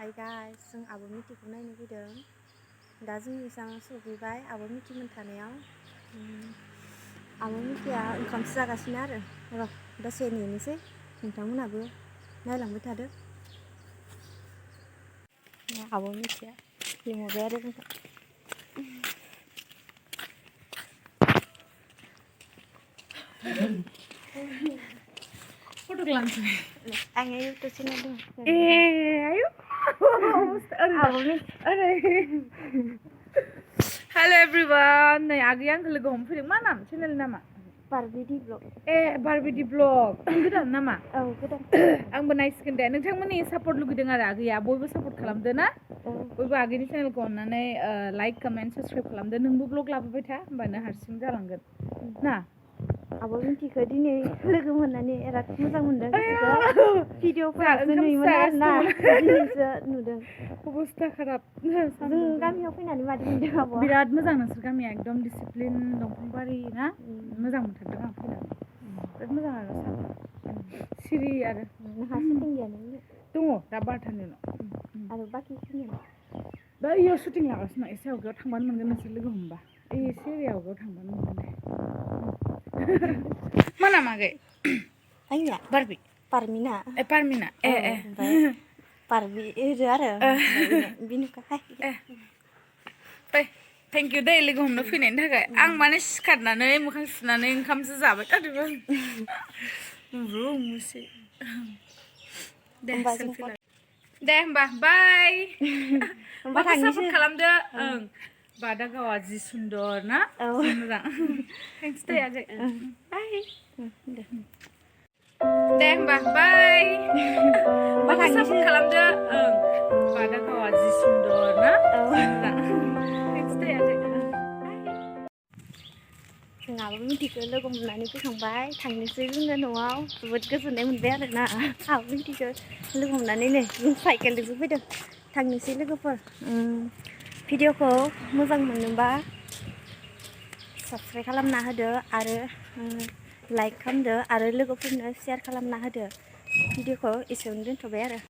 Hi guys, जों आब' मिथिखौ नायनो फैदों। दा जोंनि इसां सफैबाय आब' मिथिमोन थानायाव। आब' मिथिया ओंखामसो जागासिनो आरो र' दसे नेनोसै, नोंथांमोनहाबो नायलांबाय थादो। आब' मिथिया लिंहरबाय आरो जोंखौ। Foto langsung. Angin itu sini dulu. Ayo. Hello everyone. Nay agi yang logo homfering mana? Channel nama? Pwiby vlog. Pwiby vlog. Godan nama? Oh, godan. Ang बनायसिगोन दे नोंथांमोननि सापर्ट लुगैदों आरो आगैया बयबो सापर्ट खालामदो ना बयबो आगैनि चेनेलखौ अननानै लाइक कमेन्ट साबस्क्राइब खालामदो नोंबो ब्लग लाबोबाय था होमबानो हारसिं जालांगोन ना आब' मिथिखौ दिनै लोगो मोननानै बिराद मोजां मोनदों गोसोखौ भिडिअफोरावसो नुयोमोन आरोना दिनैसो नुदों अबस्था खराब जों गामियाव फैनानै मादि मोनदों आब' बिराद मोजां नोंसोर गामिया एकदम डिसिप्लिन दंफांबारि ना मोजां मोनथारदों आं फैनानै बिराद मोजां आरो सिरि आरो नोंहा शुटिं गैयामोन दङ दा 12थानि उनाव आरो बाखि खिनिया दा इयाव शुटिं लागासिनो एसे आवगायाव थांबानो मोनगोन नोंसोर लोगो हमबा एसे आवगायाव थांबानो मोनगोन दे मा नाम आगै आंनिया बारबि पारमिना पारमिना ओमफ्राय पारबि होनो आरो बिनुखा थेंक इउ दे लोगो हमनो फैनायनि थाखाय आं माने सिखारनानै मोखां सुनानै ओंखामसो जाबाय थादोंमोन मुसे दे सेलफि ला दे होमबा बाय होमबा सापर्ट खालामदो ओं बादागावा जि सुन्दर ना जि मोजां थेंक्स दे आगै बाय दे होमबा बाय होमबा सापर्ट खालामदो ओं बादागावा जि सुन्दर ना जि मोजां थेंक्स दे आगै जों आब' मिथिखौ लोगो मोननानै फैखांबाय थांनोसै जोङो न'आव जोबोद गोजोननाय मोनबाय आरोना आब' मिथिखौ लोगो मोननानै नै जों साइकेलजोंसो फैदों थांनोसै लोगोफोर भिडिअखौ मोजां मोनोबा साबस्क्राइब खालामना होदो आरो लाइक खालामदो आरो लोगोफोरनो शेयार खालामना होदो भिडिअखौ एसेयावनो दोनथ'बाय आरो